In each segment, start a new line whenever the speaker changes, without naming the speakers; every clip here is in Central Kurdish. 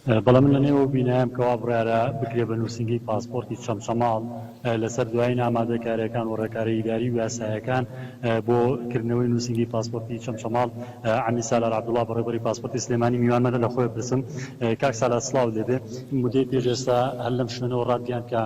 بەڵێ من لە نێو ئەو بینایەم کەوا بڕیارە بکرێ بە نووسینگەی پاسپۆرتی چەمچەماڵ لەسەر دوایین ئامادەکارییەکان و ڕێکارە ئیداری و یاسایەکان بۆ کردنەوەی نووسینگەی پاسپۆرتی چەمچەماڵ عەمید سالار عەبدوڵا بەڕێوەبەری پاسپۆرتی سلێمانی میوانمانە لە خۆی پرسم کاک سالار سڵاوت لێبێ مدەی پێش ئێستا هەر لەم شوێنەوە ڕاتگەیاند کە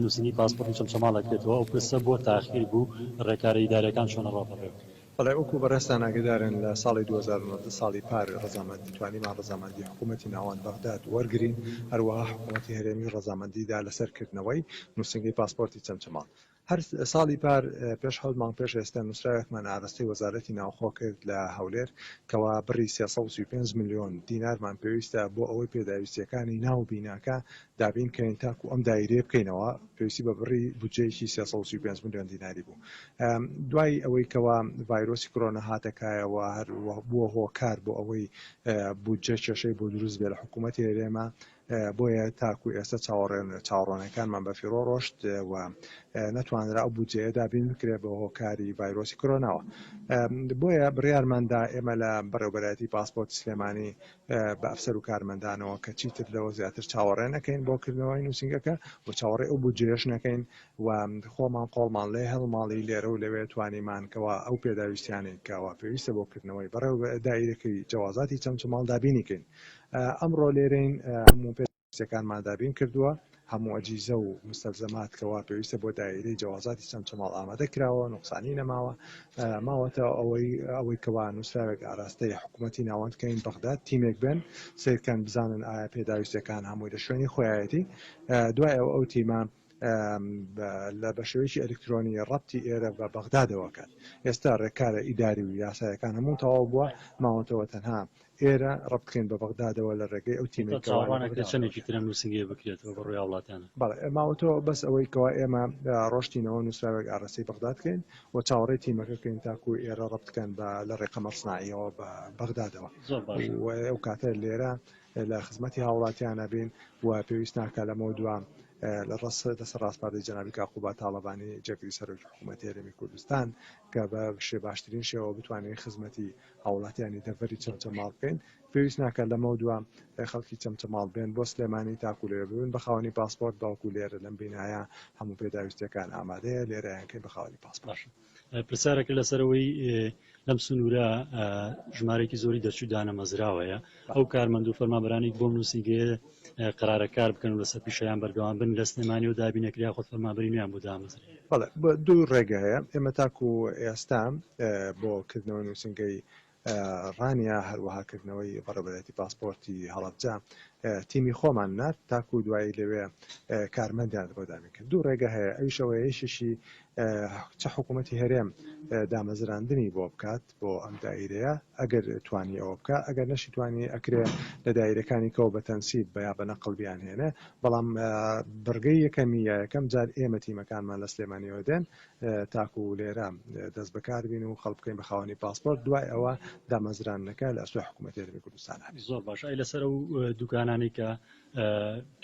نووسینگەی پاسپۆرتی چەمچەماڵ ئەکرێتەوە ئەو پرسە بۆ تاخیر بوو ڕێکارە ئیدارییەکان چۆنە ڕا بەڕێوە؟
بەڵێ وەکو بەڕێزتان ئاگەدارن لە ساڵی 2019 ساڵی پار ڕەزامەندی توانیمان ڕەزامەندی حکوومەتی ناوەند بەغداد وەرگرین، هەروەها حکوومەتی هەرێمیش ڕەزامەندی دا لەسەر کردنەوەی نووسینگەی پاسپۆرتی چەمچەماڵ. هەر ساڵی پار پێش حەوت مانگ پێش ئێستا نووسراوێکمان ئاراستەی وەزارەتی ناوخۆ کرد لە هەولێر کەوا بڕی 335 ملیۆن دینارمان پێویستە بۆ ئەوەی پێداویستییەکانی ناو بیناکە دابین کەین تاکو ئەم دایرەیە بکەینەوە پێویستی بە بڕی بودجەیەکی 335 ملیۆن دیناری بوو. دوای ئەوەی کەوا ڤایرۆسی کۆرۆنا هاتە کایەوە هەر بووە هۆکار بۆ ئەوەی بودجە کێشەی بۆ دروست بێ لە حکوومەتی هەرێمە بۆیە تاکو ئێستا چاوەڕێن چاوەڕوانەکانمان بە فیڕۆ ڕۆشت و نەتوانرا ئەو بودجەیە دابین بکرێت بە هۆکاری ڤایرۆسی کۆرۆناوە بۆیە بڕیارماندا ئێمە لە بەڕێوبەرایەتی پاسپۆرتی سلێمانی بە ئەفسەر و کارمەندانەوە کە چیتر لەوە زیاتر چاوەڕێ نەکەین بۆ کردنەوەی نووسینگەکە و چاوەڕێ ئەو بودجەیەش نەکەین و خۆمان قۆڵمان لێ هەڵماڵی لێرە و لەوێ توانیمان کەوا ئەو پێداویستیانەی کەوا پێویستە بۆ کردنەوەی بەڕێو دایرەکەی جەوازاتی چەمچەماڵ دابینی کەین ئەمڕۆ لێرەین هەموو پێداویستیەکانمان دابین کردووە هەموو ئەجیزە و مستەلزەمات کەوا پێویستە بۆ دایرەی جەوازاتی چەمچەماڵ ئامادە کراوە نوقسانی نەماوە ماوەتە ئەوەی ئەوەی کەوا نووسراوێک ئاراستەی حکوومەتی ناوەند کەین بەغداد تیمێک بێن سیرکەن بزانن ئایا پێداویستیەکان هەمووی لە شوێنی خۆیەتی دوای ئەو ئەو تیمە لە بە شێوەیەکی ئەلکترۆنی ڕەبتی ئێرە بە بەغدادەوە کات. ئێستا ڕێکارە ئیداری و یاسایەکان هەموو تەواو بووە، ماوەتەوە تەنها ئێرە ڕەبت بکەین بە بەغدادەوە لە ڕێگەی ئەو تیمەی کەوا لە
چاوەڕوان ئەکرێت
بەغداوە
چەندێکی
دەوەشێت.
تر ئەم نووسینگەیە بکرێتەوە بە ڕووی هاوڵاتیانە؟
بەڵێ، ماوەتەوە بەس ئەوەی کەوا ئێمە ڕۆشتینەوە نووسراوێک ئاراستەی بەغداد کەین و چاوەڕێی تیمەکە کەین تاکوو ئێرە ڕەبت بکەن بە لە ڕێی قەمەر سناعییەوە بە بەغدادەوە
زۆر باشە.
و ئەو کاتە لێرە لە خزمەتی هاوڵاتیان ئەبین و پێویست ناکا لەمەودوا لە ڕەس لەسەر ڕاسپاردەی جەنابی کاک قوباد تاڵەبانی جێگری سەرۆکی حکوومەتی هەرێمی کوردستان کە بە شێ باشترین شێوە بتوانین خزمەتی هاوڵاتیانی دەڤەری چەمچەماڵ بکەین پێویست ناکات لەمەودوا خەڵکی چەمچەماڵ بێن بۆ سلێمانی تاکو لەوێ ببن بە خاوەنی پاسپۆرت بەڵکو لێرە لەم بینایە هەموو پێداویستیەکان ئامادەیە لێرەیان کەین بە خاوەنی پاسپۆرت.
باشە پرسیارەکە لەسەر ئەوەی لەم سنوورە ژمارەیەکی زۆری دەرچوو دانەمەزراوەیە ئەو کارمەند و فەرمانبەرانی بۆم نووسینگەیە قەرارە کار بکەن و لەسەر پیشەیان بەردەوام بن لە سلێمانی و دابین نەکرێ یاخود فەرمانبەری نوێیان بۆ دامەزرێ؟
بەڵێ دوو ڕێگە هەیە ئێمە تاکو ئێستا بۆ کردنەوەی نووسینگەی ڕانیە هەروەها کردنەوەی بەڕێوەبەرایەتی پاسپۆرتی هەڵەبجە تیمی خۆمان نارد تاکو دوایی لەوێ کارمەندیان بۆ دابین کرد دوو ڕێگە هەیە ئەویش ئەوەیە یەکێکی چ حکوومەتی هەرێم دامەزراندنی بۆ بکات بۆ ئەم دایرەیە ئەگەر توانی ئەوە بکە ئەگەر نەشی توانی ئەکرێ لە دایرەکانی کەەوە بە تەنسیب بە یا بە نەقل بیان هێنێ بەڵام بڕگەی یەکەمی یا یەکەم جار ئێمە تیمەکانمان لە سلێمانیەوە دێن تاکو لێرە دەست بەکار بین و خەڵک بکەین بە خاوەنی پاسپۆرت دوای ئەوە دامەزراندنەکە لە ئەستۆی حکوومەتی هەرێمی کوردستان ئەبێت.
زۆر باشە ئەی لەسەر ئەو دوکانانەی کە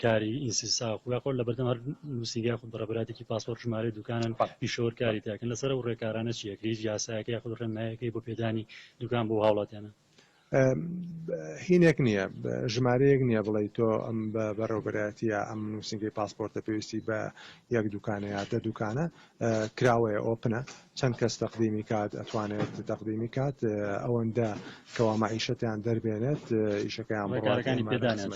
کاری ئینسیساق و یاخۆ لە بەردەم هەر نووسینگە یاخود بەڕێوەبەرایەتێکی پاسپۆرت ژمارەی دوکانن پیشەوەر کاری تیاکەن لەسەر ئەو ڕێکارانە چی ئەکرێ هیچ یاسایەکە یاخود ڕێنمایەکەی بۆ پێدانی دوکان بۆ هاوڵاتیانە؟
هینێک نییە ژمارەیەک نییە بڵێ تۆ ئەم بە بەڕێوبەرایەتیە ئەم نووسنگەی پاسپۆرتە پێویستی بە یەک دوکانە یا دە دوکانە کراوەیە ئۆپنە چەند کەس تەقدیمی کات ئەتوانێت تەقدیمی کات ئەوەندە کەوا مەعیشەتیان دەربێنێت ئیشەکەیان
ڕێکارەکانی پێدانیان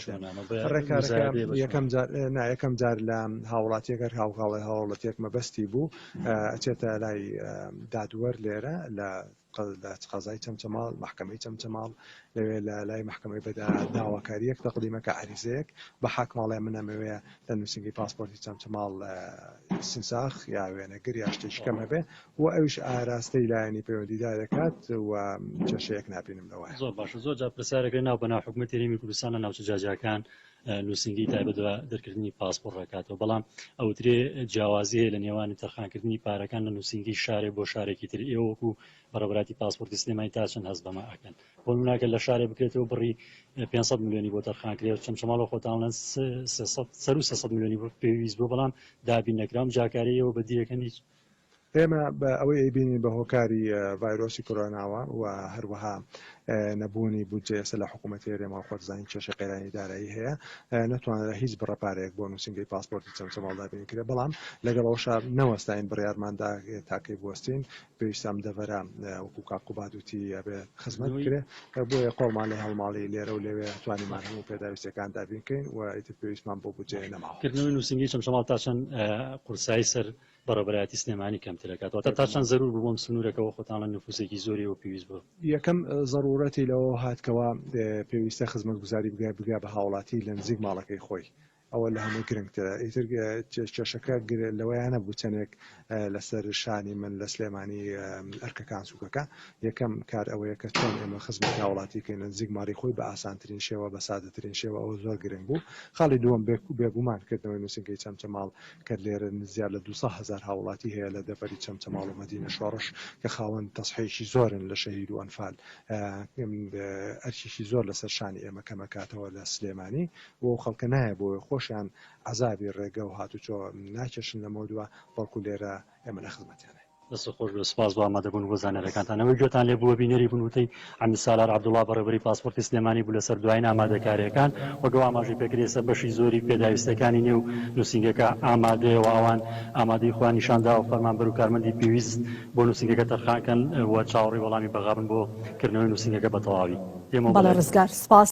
ڕێکارەکە یەکەم جار نا یەکەم جار لە هاوڵاتیەکە هاوڵی هاوڵاتیەک مەبەستی بوو ئەچێتە لای دادوەر لێرە لە لە قەزای چەمچەماڵ، مەحکەمەی چەمچەماڵ، لەوێ لە لای مەحکەمەی بەدا داواکارییەک تەقدیمەکە عەریزەیەک بە حاکم ئەڵێ من ئەمەوێ لە نووسینگەی پاسپۆرتی چەمچەماڵ ئیستنساخ یا وێنەگر یا شتێکی کەم هەبێ و ئەویش ئاراستەی لایەنی پەیوەندیدار دەکات و کێشەیەک نابینم لەوە.
زۆر باشە زۆر جار پرسیارەکە ناو بەناو حکومەتی هەرێمی کوردستان لە ناوچە جیاجیاکان نووسینگەی تایبەت بە دەرکردنی پاسپۆرت ڕێکاتەوە بەڵام ئەوترێ جیاوازی هەیە لە نێوانی تەرخانکردنی پارەکان لە نووسینگەی شارێک بۆ شارێکی تر ئێوە وەکو بەڕێوەبەراتی پاسپۆرتی سلێمانی تا چەند هەست بەمە ئەکەن بۆ نمونە لە شارێ بکرێتەوە بڕی 500 ملیۆنی بۆ تەرخان کرێت چەمچەماڵ و خۆتان لەن سەر و 300 ملیۆنی بۆ پێویست بوو بەڵام دابین نەکرام جاکاریەوە بەدیەکەن هیچ
ئێمە بە ئەوەی ئەیبینین بە هۆکاری ڤایرۆسی کۆرۆناوە و هەروەها نەبوونی بودجە ئێستا لە حکوومەتی هەرێمەوە خۆت زانین کێشەی قەیرانی دارایی هەیە نەتوانرا هیچ بڕە پارەیەک بۆ نووسینگەی پاسپۆرتی چەمچەماڵ دابین کرێ بەڵام لەگەڵ ئەوەشا نەوەستاین بڕیارماندا تاکەی بوەستین پێویستە ئەم دەڤەرە وەکو کاک قوباد وتی ئەبێ خزمەت بکرێ بۆیە قۆڵمان لێ هەڵماڵی لێرە و لەوێ توانیمان هەموو پێداویستیەکان دابین کەین و ئیتر پێویستمان بۆ بودجەیە نەماوە.
کردنەوەی نووسینگەی چەمچەماڵ تا چەند قورسایی سەر بەڕێوەبەرایەتی سلێمانی کەمتر ئەکات؟ واتە تا چەند زەرور بوو بۆم سنوورەکە وە خۆتان ڵێن نفوسێکی زۆری و پێویست بوو؟
یەکەم زەرورەتی لەوە هات کەوا پێویستە خزمەتگوزاری بگا بگا بە هاوڵاتی لە نزیک ماڵەکەی خۆی ئەوە لە هەمووی گرنگترە ئیتر کێشەکە لەوەیا نەبوو چەندێک لەسەر شانی من لە سلێمانی ئەرکەکان سوکەکە یەکەم کار ئەوەیە کە چۆن ئێمە خزمەتی هاوڵاتی کەین لە نزیک ماڵی خۆی بە ئاسانترین شێوە بە سادەترین شێوە ئەوە زۆر گرنگ بوو خاڵی دووەم بێگومان کردنەوەی نووسینگەی چەمچەماڵ کە لێرە زیاد لە 200 هەزار هاوڵاتی هەیە لە دەڤەری چەمچەماڵ و مەدینە شۆڕش کە خاوەن تەسحەیەکی زۆرن لە شەهید و ئەنفال ئەرکێکی زۆر لەسەر شانی ئێمە کەمەکاتەوە لە سلێمانی و ئەو خەڵکە نایە بۆیە خۆشیان عەزابی ڕێگە و هاتوچۆ ناکێشن لەمەودوا بەڵکو لێرە ئێمە لە خزمەتیانین.
دەستت خۆش بێت سوپاس بۆ ئامادەبوون و بۆ زانیاریەکانتان. ئەوەی گوێتان لێ بووە بینەری بوون وتەی عەمید سالار عەبدوڵا بەڕێوەبەری پاسپۆرتی سلێمانی بوو لەسەر دوایین ئامادەکاریەکان وەک ئەو ئاماژەی پێکرد ئێستا بەشی زۆری پێداویستیەکانی نێو نوسینگەکە ئامادەیە و ئەوان ئامادەی خۆیان نیشان داوە فەرمانبەر و کارمەندی پێویست بۆ نوسینگەکە تەرخان کەن و چاوەڕێی وەڵامی بەغا بن بۆ کردنەوەی نوسینگەکە بە تەواوی. دێمەوە
بەڵێ
بەلای تۆ.
ڕزگار سوپاس.